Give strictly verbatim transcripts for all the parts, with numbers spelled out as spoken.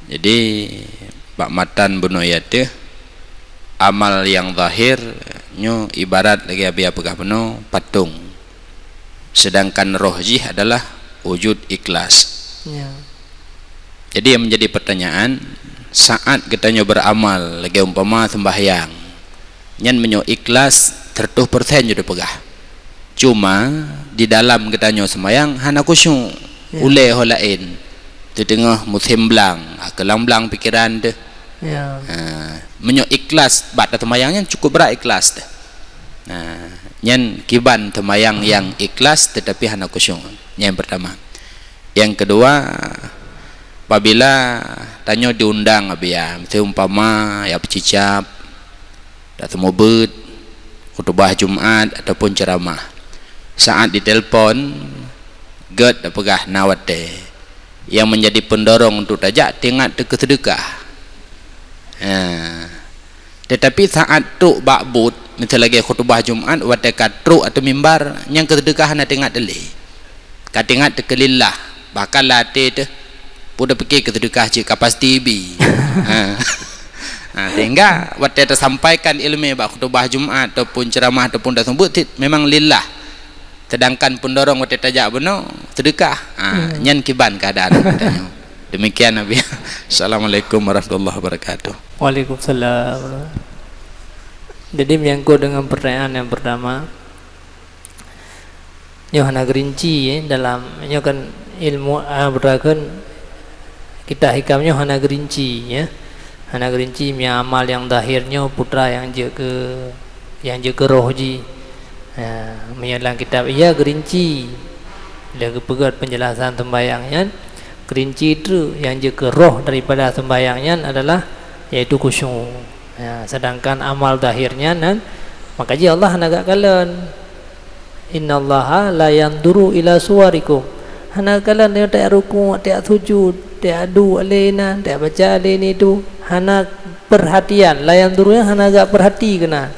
Jadi, bak matan bunoe ateueh, amal nyang zahir nyoe ibarat lagée Abi peugah bunoe, patong. Sedangkan roh jih adalah wujud ikhlas. Ya. Jadi, yang menjadi pertanyaan, saat geutanyoe beramal, lagée umpama sembahyang, nyan meunyoe ikhlas, seratus persen jeuet peugah. Cuma, di dalam geutanyoe sembahyang, hana khusyuk. Ya. Ulée ho laén, teuteungoh musém blang, ha, keulang blang pikeran teuh. Ya. Ha, meunyoe ikhlas bak taseumayang nyan cukup brat ikhlas teuh. Nah, nyan kiban teumayang nyang ikhlas tetapi hana khusyuk. Nyang pertama. Yang kedua, apabila tanyoe diundang, Abi, ya, seumpama ya peucicap, taseumubeuet, khutubah Jumat ataupun ceramah. Saat ditelepon, gét tapeugah na watée. Yang menjadi pendorong untuk tajak teuingat teuh keu seudeukah. Ha. Tetapi saat trok bak buet, misal lagée khutubah Jumat, watée ka trok ateueh mimbar, nyang keu seudeukah hana teuingat teuh lé. Ka teuingat teuh keu lillah, bahkan lam até teuh, peue tapike keu seudeukah cit ka pasti bi. Ha. Ha, sehingga watée tasampaikan iéleumé bak khutubah Jumat ataupun ceramah ataupun taseumubeuet cit memang lillah. Sedangkan pendorong watée tajak bunoe, seudeukah. Ha, hmm, nyan kiban keuadaan geutanyoe. Demikian, Abi. Assalamualaikum warahmatullahi wabarakatuh. Waalaikumsalam. Jadi, menyangkut dengan pertanyaan yang pertama, nyoe hana geurinci, eh, dalam nyoe kan ilmu, ah, beutakheun kitab hikam nyoe hana geurinci, ya. Hana geurinci meunyoe amal nyang zahir nyoe putra nyang jeuet keu, nyang jeuet keu roh jih. Ya, meunyoe lam kitab Ihya geurinci, lé geupeugét penjelasan sembahyang nyan, geurinci treuk nyang jeuet keu roh daripada sembahyang nyan adalah yaitu khusyuk. Ya, sedangkan amal zahir nyan, nan, maka jih Allah hana geukalon. "Innallaha la yanzuru ila suwarikum." Hana kalon nyoe tajak rukuk, tajak sujud, tajak duek lé inan, tajak baca lé nyan nyan. Hana perhatian, la yanzuru nyan hana gak perhati keunan.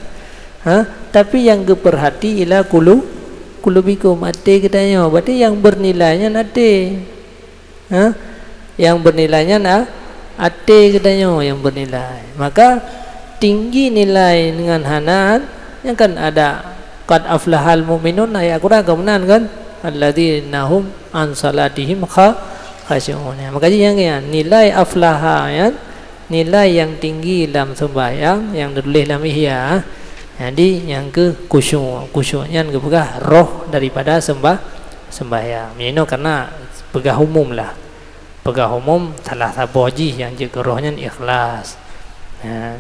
Ha? Tapi nyang geuperhati ila kulu-, kulubikum, até geutanyoe. Berarti nyang bernilai nyan até. Ha? Nyang bernilai nyan a-, até geutanyoe nyang bernilai. Maka, tinggi nilai ngon hana, nyan kan ada, "Qad aflahal mu'minun," ayat Quran ka meunan kan, "Alladzina hum an salatihim kha-, khasyi'un." Maka jih nyang nyan, nilai aflaha nyan, nilai nyang tinggi lam sembahyang nyang teutuléh lam Ihya. Jadi, nyang keu khusyuk. Khusyuk nyan geupeugah roh daripada sembah-, sembahyang. Meunyoe karena peugah umum lah. Peugah umum, salah saboh jih nyang jeuet keu roh nyan ikhlas. Ha.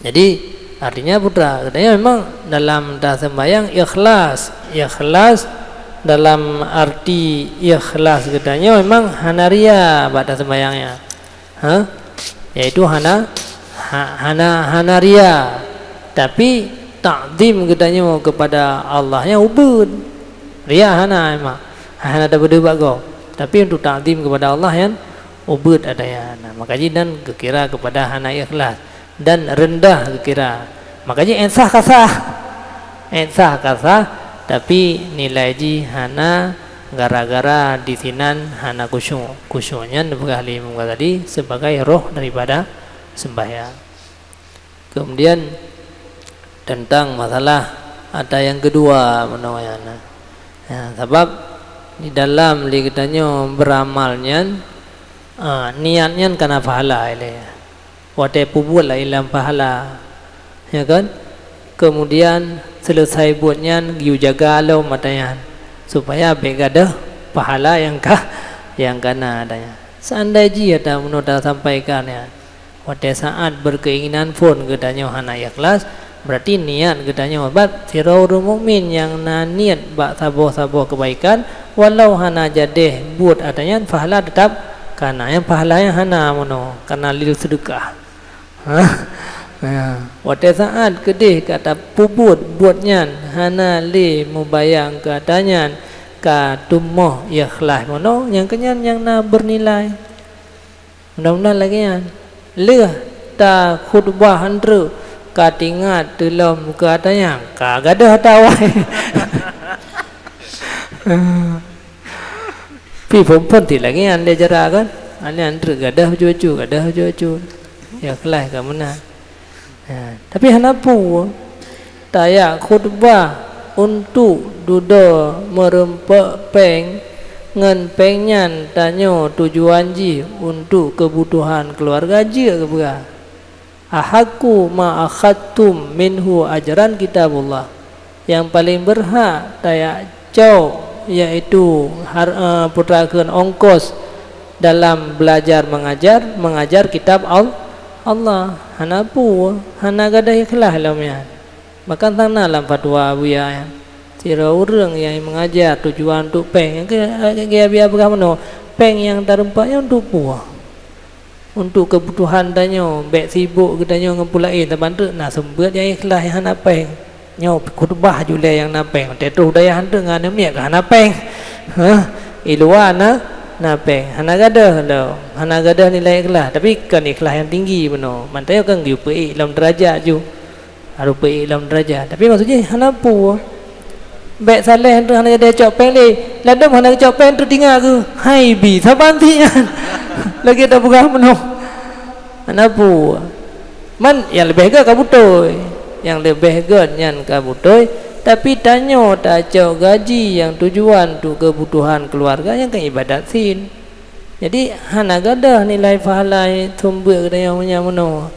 Jadi, artinya putra, katanya memang dalam taseumbahyang ikhlas. Ikhlas dalam arti ikhlas geutanyoe memang hana ria bak taseumbahyang nyan. Ha? Yaitu hana, ha-, hana, hana ria. Tapi takzim geutanyoe kepada Allah nyan ubeuet. Ria hana memang. Hana tabeudeue bak gob. Tapi untuk takzim kepada Allah nyan ubeuet ata nyan. Nah, maka jih dan geukira kepada hana ikhlas dan rendah geukira. Maka jih insaf ka sah. Insaf ka sah, tapi nilai jih hana gara-gara di sinan hana khusyuk. Khusyuk nyan dipeugah lé Imam Ghazali sebagai roh daripada sembahyang. Kemudian tentang masalah ata nyang keudua meunoe nyan. Ya, sabab di dalam lé geutanyoe beuramal nyan, ah, niat nyan kana pahala ilée. Watée peubuet lah ilang pahala, ya kan? Kemudian, seuleusai buet nyan geuyue jaga lom ata nyan, supaya bék gadôh pahala nyang ka, nyang kana ata nyan. Seandai jih ata meunoe tasampaikan nyan, watée saát beukeinginan phon geutanyoe hana ikhlas, Berarti niat geutanyoe, sabab sidroe ureuëng mukmin nyang na niet bak saboh-saboh keubaikan, walau hana jadeh buet ata nyan, pahala teutab kana, nyang pahala nyan hana meunoe, kana lé seudeukah. Ha? Ya. Watée saát keudeh ka tapeubuet buet nyan, hana lé mubayang keu ata nyan, ka tumoh ikhlas meunoe, nyang keunyan nyang na beunilai. Mudah-mudahan lagée nyan. Lheueh takhutubah treuk ka teuingat teulom keu ata nyan, ka gadôh ata awai. Pi phon-phon ti lagée nyan lé cara kan. Aneuëk treuk gadoh bacut-bacut, gadoh bacut-bacut. Ya, ikhlas ka meunan. Ha, tapi hana peue. Tajak khutbah untuk dudoe meureumpok péng, ngon péng nyan tanyoe tujuan jih untuk keubutuhan keuluwarga jeuet keu peugah. Ahaqqu ma akhadtum minhu ajran kitabullah. Nyang paleng beurhak tajak cok, yaitu har-, eh, peue treuk kheun ongkos dalam beulajar meungajar, meungajar kitab Al-, Allah. Hana peue, hana gadoh ikhlas lom nyan. Bahkan sang na lam fatwa buya nyan, sidroe ureuëng nyang meungajar tujuan untuk péng, nyang keu, keu, keu, biasa peugah meunoe, péng nyang tareumpok nyan untuk peue? Untuk keubutuhan tanyoe, bék sibok geutanyoe ngon peue laén, saban teuk na seumeubeuet nyang ikhlas nyang hana péng. Nyoe khutbah julée nyang na péng, watée troh dayah han teuk ngon aneuk miet ka hana péng. Hah? I luwa na, na péng. Hana gadoh lom, hana gadoh nilai ikhlas, tapi kon ikhlas nyang tinggi bunoe. Mantong nyoe kan geupeuék lom deurajat ju. Harôh peuék lom deurajat. Tapi maksud jih hana peue. Bék saléh treuk hana jadi cok péng lé. Ladom hana geucok péng treuk tinga geuh. Hai bi, saban ti nyan. Lagée tapeugah meunoe. Hana peue. Man nyang leubeh gét ka beutôi. Nyang leubeh gét nyan ka beutôi. Tapi tanyoe tacok gaji nyang tujuan untuk keubutuhan keuluwarga nyang keu iébadat cit. Jadi, hana gadoh nilai pahala seumeubeuet geutanyoe meunyoe meunoe,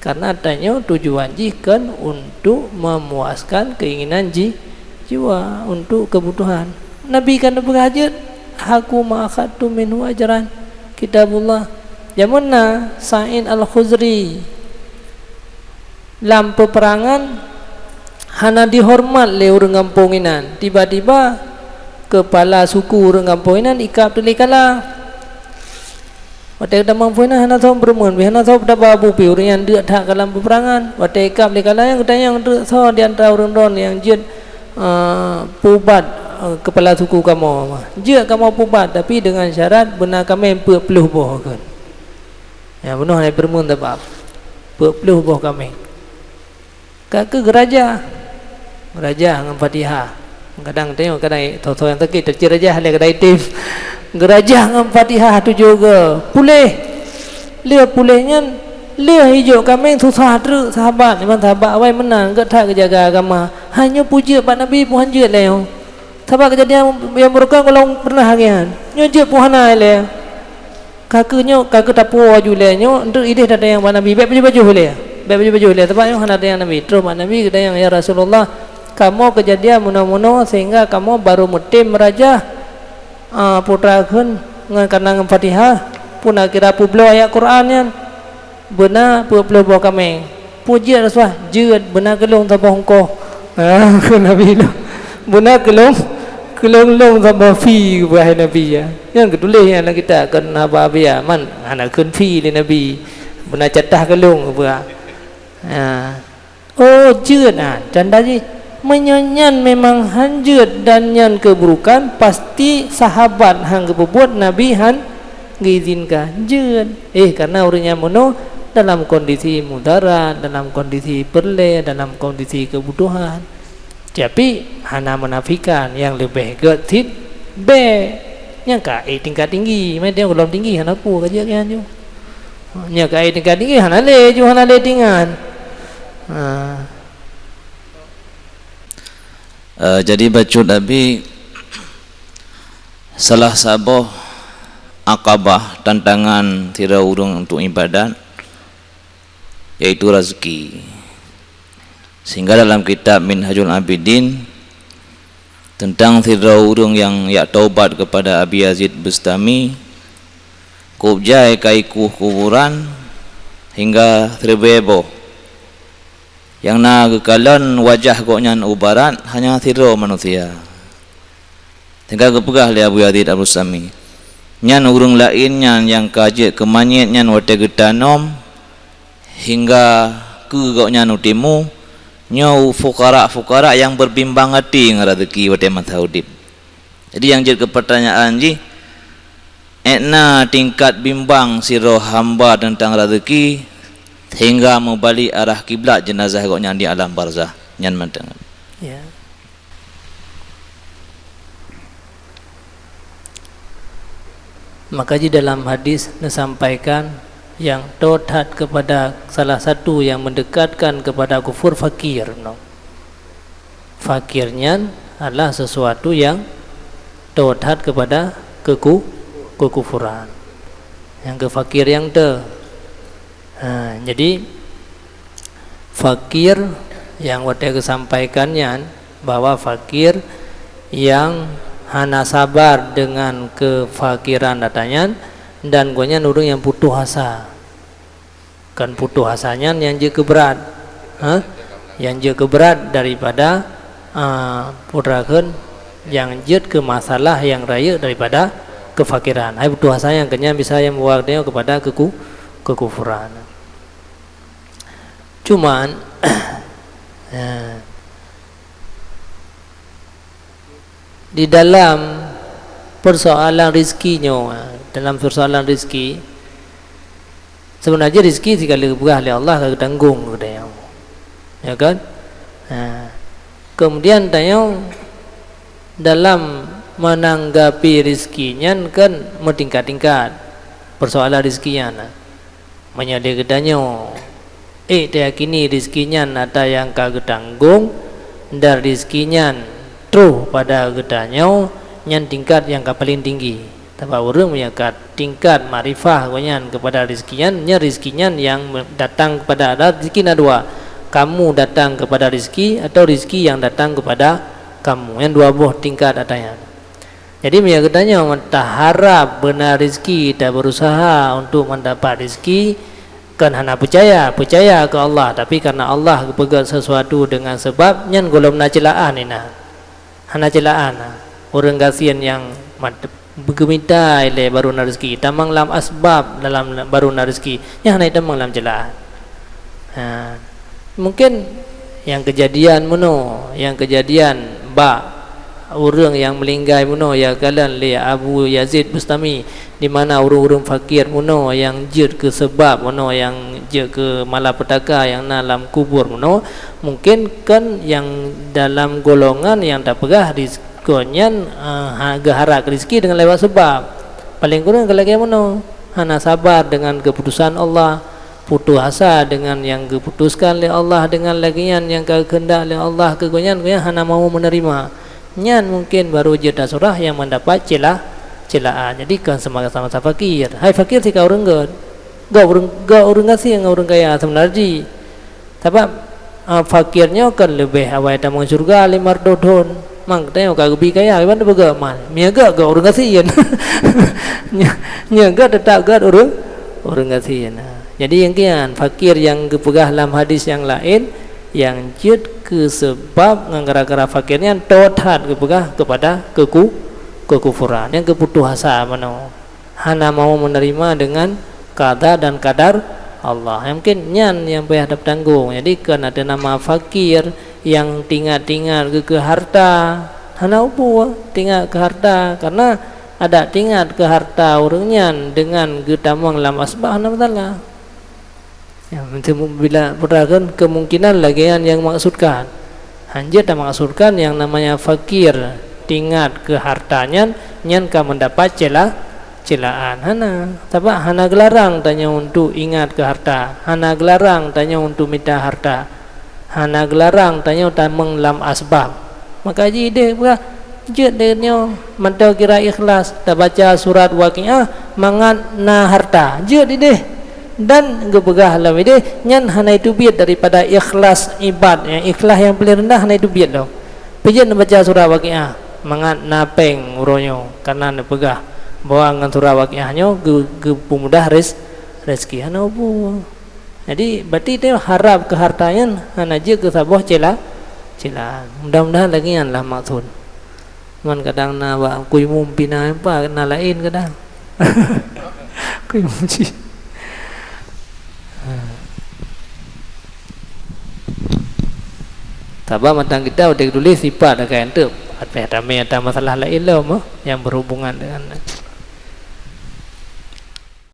karna tanyoe tujuan jih kon untuk memuaskan keinginan jih jua untuk keubutuhan. Nabi kan neupeugah jeuet, "Haqqu ma akhadtum minhu ajran, kitabullah." Jameun na Sa'id Al-Khudri, lam peupeurangan hana jihoreumat lé ureuëng gampông inan. Tiba-tiba keupala suku ureuëng gampông inan ikab teuh lé kala. Watée geutamong phon inan hana soe peureumeun, hana soe peudaba bu pih ureuëng nyan deuk that ka lam peupeurangan. Watée ikab lé kala nyan geutanyong treuk soe di antara ureuëng droe nyang jeuet, eh, peuubat, eh, keupala suku kamoe. Jeuet kamoe peuubat, tapi deungon syarat beuna kaméng peuet ploh boh kheun. Ya, bunoe hai peureumeun teubab. Peuet ploh boh kaméng. Ka keuh geurajah. Geurajah ngon Fatihah. Kadang teuh, kadang soe-soe nyang sakét, teuh geurajah lé kadang item. Geurajah ngon Fatihah tujoh goe. Puléh. Lheueh puléh nyan, lheueh ijok kaméng susah treuk sahabat. Memang sahabat awai meunan, gét that geujaga agama. Hai nyoe peue jeuet bak Nabi, peue han jeuet lé nyoe. Sabab keujadian nyang beureukat gohlom peureunah lagée nyan. Nyoe jeuet peue hana ilée. Ka keuh nyoe, ka keuh tapuwoe ju ilée nyoe, enteuk ideh tatanyong bak Nabi, bék pajoh-pajoh ilée. Bék pajoh-pajoh ilée, sabab nyoe hana tatanyong Nabi. Troh bak Nabi geutanyong, "Ya Rasulullah, kamoe keujadian meunoe-meunoe sehingga kamoe barô meutem meurajah, a, putra kheun ngon kana ngon Fatihah, pun akhira peubloe ayat Quran nyan." Beuna peuet ploh boh kaméng. Peue jeuet Rasulullah? Jeuet, beuna keu lôn saboh ongkoh. Ha, kheun Nabi lôn. Beuna keu lôn, keu lôn, lôn saboh fee, geupeugah Nabi, ya. Nyang geutuléh nyan lam kitab, kon haba biasa, man hana kheun fee lé Nabi. Beuna catah keu lôn, geupeugah. Ha. Oh, jeuet, ha, tanda jih. Meunyoe nyan memang han jeuet dan nyan keuburukan, pasti sahabat han geupeubuet, Nabi han geuizinkan. Jeuet. Eh, karena ureuëng nyan meunoe dalam kondisi mudarat, dalam kondisi peureulée, dalam kondisi keubutuhan. Tapi, hana menafikan nyang leubeh gét cit bék. Nyang ka ék tingkat tinggi, meunan gohlom tinggi, hana peue ka jeuet nyan ju. Nyoe ka ék tingkat tinggi, hana lé ju, hana lé tingan. Ha. Eh, jadi bacut Abi, salah saboh akabah, tantangan sidroe ureuëng untuk ibadat, yaitu rezeki. Sehingga dalam kitab Minhajul Abidin, teuntang sidroe ureuëng nyang jak taubat keupada Abi Yazid Bustami, kôb jai ka ikueh kuburan hingga siribée boh. Nyang na geukalon wajah gobnyan u barat hanya sidroe manusia. Sehingga geupeugah lé Abu Yazid Al-Bustami, "Nyan ureuëng laén nyan nyang ka jeuet keu manyét nyan watée geutanom, hingga keu gobnyan u timu, nyoe fukara-fukara nyang beubimbang até ngon rezeki watée masa udeb." Jadi nyang jeuet keu peurtanyaan jih, ék na tingkat bimbang sidroe hamba teuntang rezeki, sehingga meubalik arah kiblat jeunazah gobnyan di alam barzah nyan mantong. Ya. Maka di dalam hadis neusampaikan nyang toe that kepada salah satu yang mendekatkan kepada kufur fakir, no. Fakir nyan adalah sesuatu yang toe that kepada keku-, kekufuran. Nyang keu fakir nyang toe. Ha, jadi fakir nyang watée geusampaikan nyan, bahwa fakir nyang hana sabar dengan kefakiran ata nyan, dan gobnyan ureuëng nyang putôh asa. Kan putôh asa nyan nyang jeuet keu brat. Ha? Nyang jeuet keu brat daripada, a, peue teukheun, nyang jeuet keu masalah nyang rayeuk daripada kefakiran. Hai putôh asa nyan, keu nyan bisa nyang meubawa tanyoe kepada keku-, kekufuran. Cuman, eh, di dalam persoalan rezeki nyoe, dalam persoalan rezeki, sebenarnya rezeki sigala geupeugah lé Allah ka geutanggong keu tanyoe. Ya kan? Ha. Kemudian tanyoe dalam menanggapi rezeki nyan kan meutingkat-tingkat persoalan rezeki nyan. Meunyoe di geutanyoe ék tayakini rezeki nyan ata nyang ka geutanggong, dan rezeki nyan troh pada geutanyoe, nyan tingkat nyang ka paleng tinggi. Sabab ureuëng meunyoe ka tingkat makrifah gobnyan keupada rezeki nyan, nyan rezeki nyan nyang datang keupada, ada rezeki na dua, kamu datang keupada rezeki atau rezeki nyang datang keupada kamu. Nyan dua boh tingkat ata nyan. Jadi, meunyoe geutanyoe taharab beuna rezeki, tabeurusaha untuk mendapat rezeki, kon hana peucaya, peucaya keu Allah, tapi karena Allah geupeugét sesuatu dengan sebab, nyan gohlom na ceulaan inan. Hana ceulaan, ureuëng gasien nyang mat-, geumita ilée baru na rezeki, tamong lam asbab dalam baru na rezeki, nyan hana tamong lam ceulaan. Ha, mungkin nyang keujadian meunoe, nyang keujadian bak ureuëng nyang meuninggai meunoe, nyang kalon lé Abu Yazid Bustami, di mana ureuëng-ureuëng fakir meunoe nyang jeuet keu seubab meunoe, nyang jeuet keu malapetaka nyang na lam kubur meunoe, mungkin kon nyang dalam golongan nyang tapeugah di gobnyan, eh, ha, geuharab rezeki deungon lewat seubab. Paleng kureueng ka lagée meunoe, hana sabar deungon keuputusan Allah, putôh asa deungon nyang geuputuskan lé Allah, deungon lagée nyan nyang ka geukeundak lé Allah keu gobnyan, gobnyan hana mau meuneurimong. Nyan mungken barô jeuet tasurah nyang meudapat ceula-, ceulaan. Jadi kon sama-sama fakir. Hai fakir sika ureuëng gét. Gét ureuëng, gét ureuëng gasien ngon ureuëng kaya sebenarnya. Sabab, a, fakir nyoe kan leubeh awai tamong syeuruga lima ratus thon. Mang tanyoe ka geubi kaya, kiban tapeugah mal. Meunyoe gét, gét ureuëng gasien. Nyoe, nyoe gét teutap gét ureuëng, ureuëng gasien. Jadi nyang kian, fakir nyang geupeugah lam hadis nyang laén, nyang jeuet keu seubab ngon gara-gara fakir nyan toe that geupeugah keupada keuku-, keukufuran. Nyang geuputôh asa meunoe. Hana mau meuneurimong deungon qada dan qadar Allah. Mungken nyan nyang payah tapeutanggong. Jadi, kon até nama fakir nyang tingat-tingat keu, keu harta. Hana upu tingat keu harta, karena adak tingat keu harta ureuëng nyan deungon geutamong lam asbab hana masalah. Ya, meuteumé bila peugah kan kemungkinan lagée nyan nyang maksudkan. Hanjeuet tamaksudkan nyang namanya fakir tingat keu harta nyan, nyan ka meudapat ceula-, ceulaan. Hana. Sabab hana geularang tanyoe untuk ingat keu harta. Hana geularang tanyoe untuk mita harta. Hana geularang tanyoe tamong lam asbab. Maka jih ideh peugah, jeuet lé nyoe mantong kira ikhlas, tabaca surat Waqiah mangat na harta. Jeuet ideh. Dan geupeugah lom ideh, nyan hana iteubiet daripada ikhlas ibad, nyang ikhlas nyang paléng reundah hana iteubiet lom. Peujeuet neubaca surat Waqiah mangat na péng uroe nyoe, karena neupeugah bahwa ngon surat Waqiah nyoe geu-, geupeumudah rez-, rezeki. Hana upu. Jadi, berarti teuharab keu harta nyan hana jeuet keu saboh ceula-, ceulaan. Mudah-mudahan lagée nyan lah maksud. Man kadang na bak kui mum pina empa na laén kadang. Kui mum cit. Ha. Sabab mantong kita udah tulis sifat dah kan tu. Ada tamé ada masalah laén lom, eh, yang berhubungan dengan